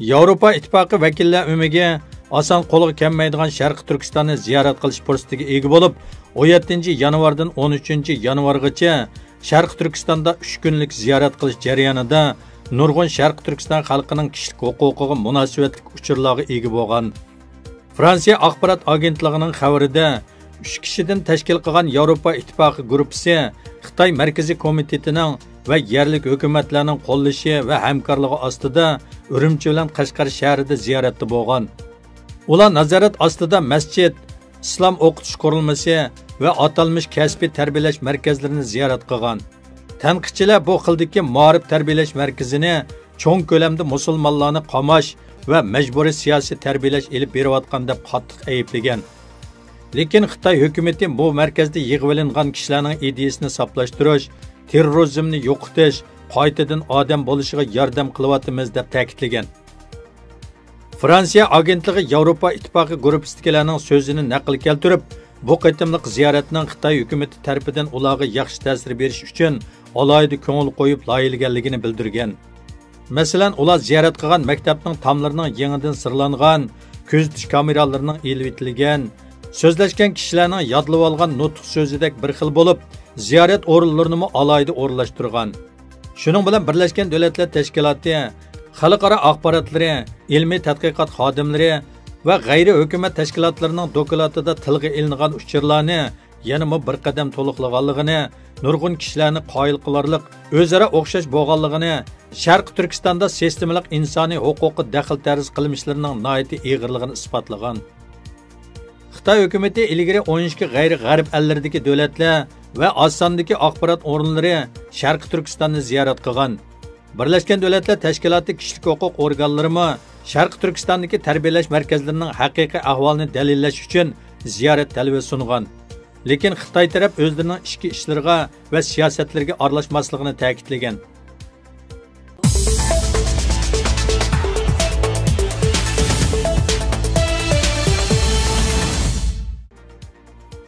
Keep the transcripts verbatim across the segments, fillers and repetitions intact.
ياۋروپا ئىتتىپاقى ۋەكىللەر ئۆمىكى ئاسان قولغا كەلمەيدىغان شەرقىي تۈركىستاننى زىيارەت قىلىش پۇرسىتىگە ئىگە بولۇپ، ئون يەتتىنچى يانۋاردىن ئون ئۈچىنچى يانۋارغىچە شەرقىي تۈركىستاندا ئۈچ كۈنلۈك زىيارەت قىلىش جەريانىدا نۇرغۇن شەرقىي تۈركىستان خەلقىنىڭ كىشىلىك ھوقۇقىغا مۇناسىۋەتلىك ئۇچۇرلارغا ئىگە بولغان. فرانسىيە ئاخبارات ئاگېنتلىقىنىڭ خەۋىرىدە، ئۈچ كىشىدىن تەشكىل قىلغان ياۋروپا ئىتتىپاقى گۇرۇپپىسى خىتاي مەركىزىي كومىتېتىنىڭ ۋە يەرلىك ھۆكۈمەتلەرنىڭ قوللىشى ۋە ھەمكارلىقى ئاستىدا ئۈرۈمچى بىلەن قەشقەر شەھىرىدە زىيارەتتە بولغان. ئۇلار نازارەت ئاستىدا مەسچىت، ئىسلام ئوقۇتۇش قۇرۇلمىسى ۋە ئاتالمىش كەسپىي تەربىيەلەش مەركەزلىرىنى زىيارەت قىلغان. تەنقىدچىلەر بۇ خىلدىكى مائارىپ تەربىيەلەش مەركىزىنى چوڭ كۆلەمدە مۇسۇلمانلارنى قاماش ۋە مەجبۇرىي سىياسىي تەربىيەلەش ئېلىپ بېرىۋاتقان دەپ قاتتىق ئەيىبلىگەن. لېكىن خىتاي ھۆكۈمىتى بۇ مەركەزدە يىغىۋېلىنغان كىشىلەرنىڭ ئىدىيىسىنى ساپلاشتۇرۇش، تېررورىزمنى يوقىتىش، قايتىدىن ئادەم بولۇشىغا ياردەم قىلىۋاتىمىز دەپ تەكىتلىگەن. فرانسىيە ئاگېنتلىقى ياۋروپا ئىتتىپاقى گۇرۇپپىسىدىكىلەرنىڭ سۆزىنى نەقىل كەلتۈرۈپ، بۇ قېتىملىق زىيارەتنىڭ خىتاي ھۆكۈمىتى تەرىپىدىن ئۇلارغا ياخشى تەسىر بېرىش ئۈچۈن ئالاھىدە كۆڭۈل قويۇپ لايىھىلىگەنلىكىنى بىلدۈرگەن. مەسىلەن، ئۇلار زىيارەت قىلغان مەكتەپنىڭ تاملىرىنىڭ يېڭىدىن سىرلانغان، كۆزىتىش كامېرالىرىنىڭ ئېلىۋېتىلگەن، سۆزلەشكەن كىشىلەرنىڭ يادلىۋالغان نۇتۇق سۆزىدەك بىر خىل بولۇپ، زىيارەت ئورۇنلىرىنىمۇ ئالاھىدە ئورۇنلاشتۇرغان. شۇنىڭ بىلەن بىرلەشكەن دۆلەتلەر تەشكىلاتى خەلقئارا ئاخباراتلىرى، ئىلمىي تەتقىقات خادىملىرى ۋە غەيرىي ھۆكۈمەت تەشكىلاتلىرىنىڭ دوكلاتىدا تىلغا ئېلىنغان ئۇچۇرلارنى يەنىمۇ بىر قەدەم تولۇقلىغانلىقىنى، نۇرغۇن كىشىلەرنى قايىل قىلارلىق ئۆزئارا ئوخشاش بولغانلىقىنى، شەرقىي تۈركىستاندا سىستېمىلىق ئىنسانىي ھوقۇققا دەخلى تەرۇز قىلمىشلىرىنىڭ ناھايىتى ئېغىرلىقىنى ئىسپاتلىغان. خىتاي ھۆكۈمىتى ئىلگىرى ئون ئىككى غەيرىي غەرب ئەللىرىدىكى دۆلەتلەر ۋە ئاز ساندىكى ئاخبارات ئورۇنلىرى شەرقىي تۈركىستاننى زىيارەت قىلغان. بىرلەشكەن دۆلەتلەر تەشكىلاتى كىشىلىك ھوقۇق ئورگانلىرىمۇ شەرقىي تۈركىستاندىكى تەربىيەلەش مەركەزلىرىنىڭ ھەقىقىي ئەھۋالىنى دەلىللەش ئۈچۈن زىيارەت تەلىپى سۇنغان. لېكىن خىتاي تەرەپ ئۆزلىرىنىڭ ئىچكى ئىشلىرىغا ۋە سىياسەتلىرىگە ئارىلاشماسلىقىنى تەكىتلىگەن.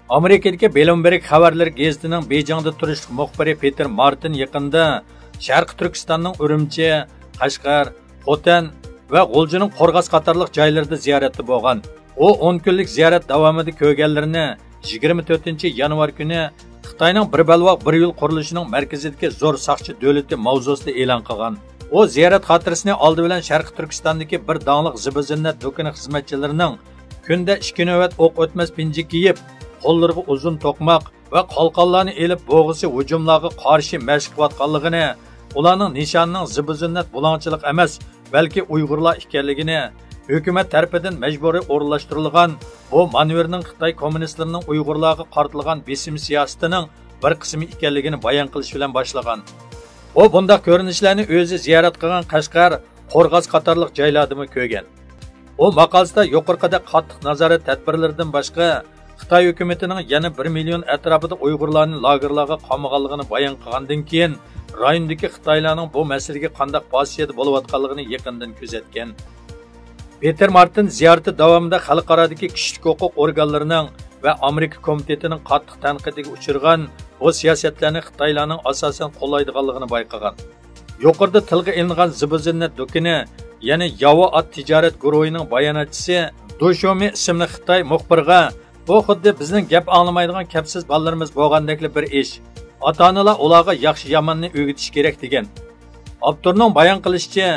ئامېرىكىدىكى بلومبېرگ خەۋەرلىرى گېزىتىنىڭ بېيجىڭدا تۇرۇشلۇق مۇخبىرى پېتېر مارتىن يېقىندا شەرقىي تۈركىستاننىڭ ئۈرۈمچى، قەشقەر، خوتەن ۋە غۇلجىنىڭ قورغاس قاتارلىق جايلىرىدا زىيارەتتە بولغان. ئۇ ئون كۈنلۈك زىيارەت داۋامىدا كۆرگەنلىرىنى يىگىرمە تۆتىنچى يانۋار كۈنى خىتاينىڭ بىر بەلباغ بىر يول قۇرۇلۇشىنىڭ مەركىزىدىكى زور ساقچى دۆلىتى ماۋزۇسىدا ئېلان قىلغان. ئۇ زىيارەت خاتىرىسىنى ئالدى بىلەن شەرقىي تۈركىستاندىكى بىر داڭلىق زىبۇ-زىننەت دۇكىنى خىزمەتچىلىرىنىڭ كۈندە ئىككى نۆۋەت ئوق ئۆتمەس پىنجە كىيىپ، قوللىرىغا ئۇزۇن توقماق ۋە قالقانلارنى ئېلىپ، بوغىسى ھۇجۇملارغا قارشى مەشىق قىلىۋاتقانلىقىنى، ئۇلارنىڭ نىشانىنىڭ زىبۇ-زىننەت بۇلاڭچىلىق ئەمەس، بەلكى ئۇيغۇرلار ئىكەنلىكىنى، ھۆكۈمەت تەرىپىدىن مەجبۇرىي ئورۇنلاشتۇرۇلغان بۇ مانېۋىرنىڭ خىتاي كوممۇنىستلىرىنىڭ ئۇيغۇرلارغا قارىتىلغان بېسىم سىياسىتىنىڭ بىر قىسمى ئىكەنلىكىنى بايان قىلىش بىلەن باشلىغان. ئۇ بۇنداق كۆرۈنۈشلەرنى ئۆزى زىيارەت قىلغان قەشقەر، قورغاس قاتارلىق جايلاردىمۇ كۆرگەن. ئۇ ماقالىسىدە يۇقىرىقىدەك قاتتىق نازارەت تەدبىرلىرىدىن باشقا، خىتاي ھۆكۈمىتىنىڭ يەنە بىر مىليون ئەتراپىدا ئۇيغۇرلارنى لاگېرلارغا قامىغانلىقىنى بايان قىلغاندىن كېيىن، رايوندىكى خىتايلارنىڭ بۇ مەسىلىگە قانداق پوزىتسىيەدە بولۇۋاتقانلىقىنى يېقىندىن كۆزەتكەن. پېتېر مارتىن زىيارىتى داۋامىدا خەلقئارادىكى كىشىلىك ھوقۇق ئورگانلىرىنىڭ ۋە ئامېرىكا كومىتېتىنىڭ قاتتىق تەنقىدىگە ئۇچرىغان بۇ سىياسەتلەرنى خىتايلارنىڭ ئاساسەن قوللايدىغانلىقىنى بايقىغان. يۇقىرىدا تىلغا ئېلىنغان زىبۇ-زىننەت دۇكىنى، يەنى ياۋا ئات تىجارەت گۇرۇھىنىڭ باياناتچىسى دۇ شومى ئىسىملىق خىتاي مۇخبىرغا، بۇ خۇددى بىزنىڭ گەپ ئاڭلىمايدىغان كەپسىز بالىلىرىمىز بولغاندەكلا بىر ئىش. ئاتا-ئانىلار ئۇلارغا ياخشى-ياماننى ئۆگىتىشى كېرەك، دېگەن. ئاپتورنىڭ بايان قىلىشىچە،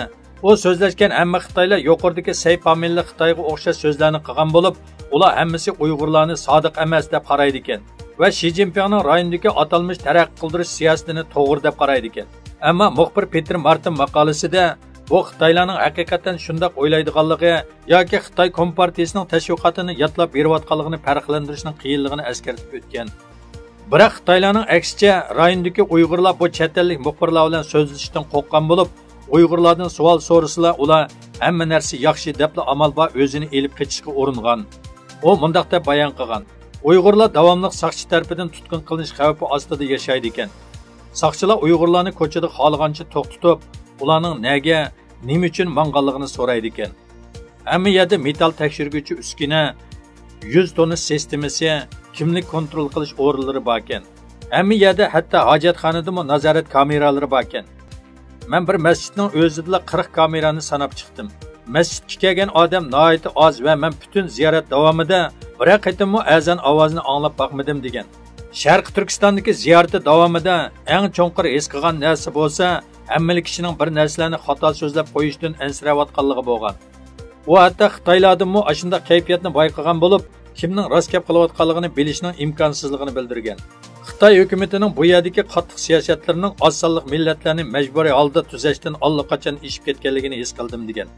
ئۇ سۆزلەشكەن ھەممە خىتايلار يۇقىرىدىكى سەي پامىنلىق خىتايغا ئوخشاش سۆزلەرنى قىلغان بولۇپ، ئۇلار ھەممىسى ئۇيغۇرلارنى سادىق ئەمەس دەپ قارايدىكەن ۋە شى جىنپىڭنىڭ رايوندىكى ئاتالمىش تەرەققىي قىلدۇرۇش سىياسىتىنى توغرا دەپ قارايدىكەن. ئەمما مۇخبىر پېتېر مارتىن ماقالىسىدە بۇ خىتايلارنىڭ ھەقىقەتەن شۇنداق ئويلايدىغانلىقى ياكى خىتاي كومپارتىيىسىنىڭ تەشۋىقاتىنى يادلاپ بېرىۋاتقانلىقىنى پەرقلەندۈرۈشنىڭ قىيىنلىقىنى ئەسكەرتىپ ئۆتكەن. بىراق خىتايلارنىڭ ئەكسىچە، رايوندىكى ئۇيغۇرلار بۇ چەت ئەللىك مۇخبىرلار بىلەن سۆزلىشىشتىن قورققان بولۇپ، ئۇيغۇرلاردىن سوئال سورىسىلا، ئۇلار ھەممە نەرسە ياخشى دەپلا ئامال بار ئۆزىنى ئېلىپ قېچىشقا ئۇرۇنغان. ئۇ مۇنداق دەپ بايان قىلغان، ئۇيغۇرلار داۋاملىق ساقچى تەرىپىدىن تۇتقۇن قىلىنىش خەۋپى ئاستىدا ياشايدىكەن. ساقچىلار ئۇيغۇرلارنى كوچىدا خالىغانچە توختىتىپ، ئۇلارنىڭ نەگە، نېمە ئۈچۈن ماڭغانلىقىنى سورايدىكەن. ھەممە يەردە مېتال تەكشۈرگۈچى ئۈسكۈنە، يۈز تونۇش سىستېمىسى، كىملىك كونترول قىلىش ئورۇنلىرى باركەن. ھەممە يەردە، ھەتتا ھاجەتخانىدىمۇ نازارەت كامېرالىرى باركەن. مەن بىر مەسچىتنىڭ ئۆزىدىلا قىرىق كامېرانى ساناپ چىقتىم. مەسچىتكە كەلگەن ئادەم ناھايىتى ئاز ۋە مەن پۈتۈن زىيارەت داۋامىدا بىرەر قېتىممۇ ئەزان ئاۋازىنى ئاڭلاپ باقمىدىم، دېگەن. شەرقىي تۈركىستاندىكى زىيارىتى داۋامىدا ئەڭ چوڭقۇر ھېس قىلغان نەرسە بولسا، ھەممىلا كىشىنىڭ بىر نەرسىلەرنى خاتا سۆزلەپ قويۇشتىن ئەنسىرەۋاتقانلىقى بولغان. ئۇ ھەتتا خىتايلاردىنمۇ ئاشۇنداق كەيپىياتنى بايقىغان بولۇپ، كىمنىڭ راست گەپ قىلىۋاتقانلىقىنى بىلىشنىڭ ئىمكانسىزلىقىنى بىلدۈرگەن. خىتاي ھۆكۈمىتىنىڭ بۇ يەردىكى قاتتىق سىياسەتلىرىنىڭ ئاز سانلىق مىللەتلەرنى مەجبۇرىي ھالدا تۈزەشتىن ئاللىقاچان ئېشىپ كەتكەنلىكىنى ھېس قىلدىم، دېگەن.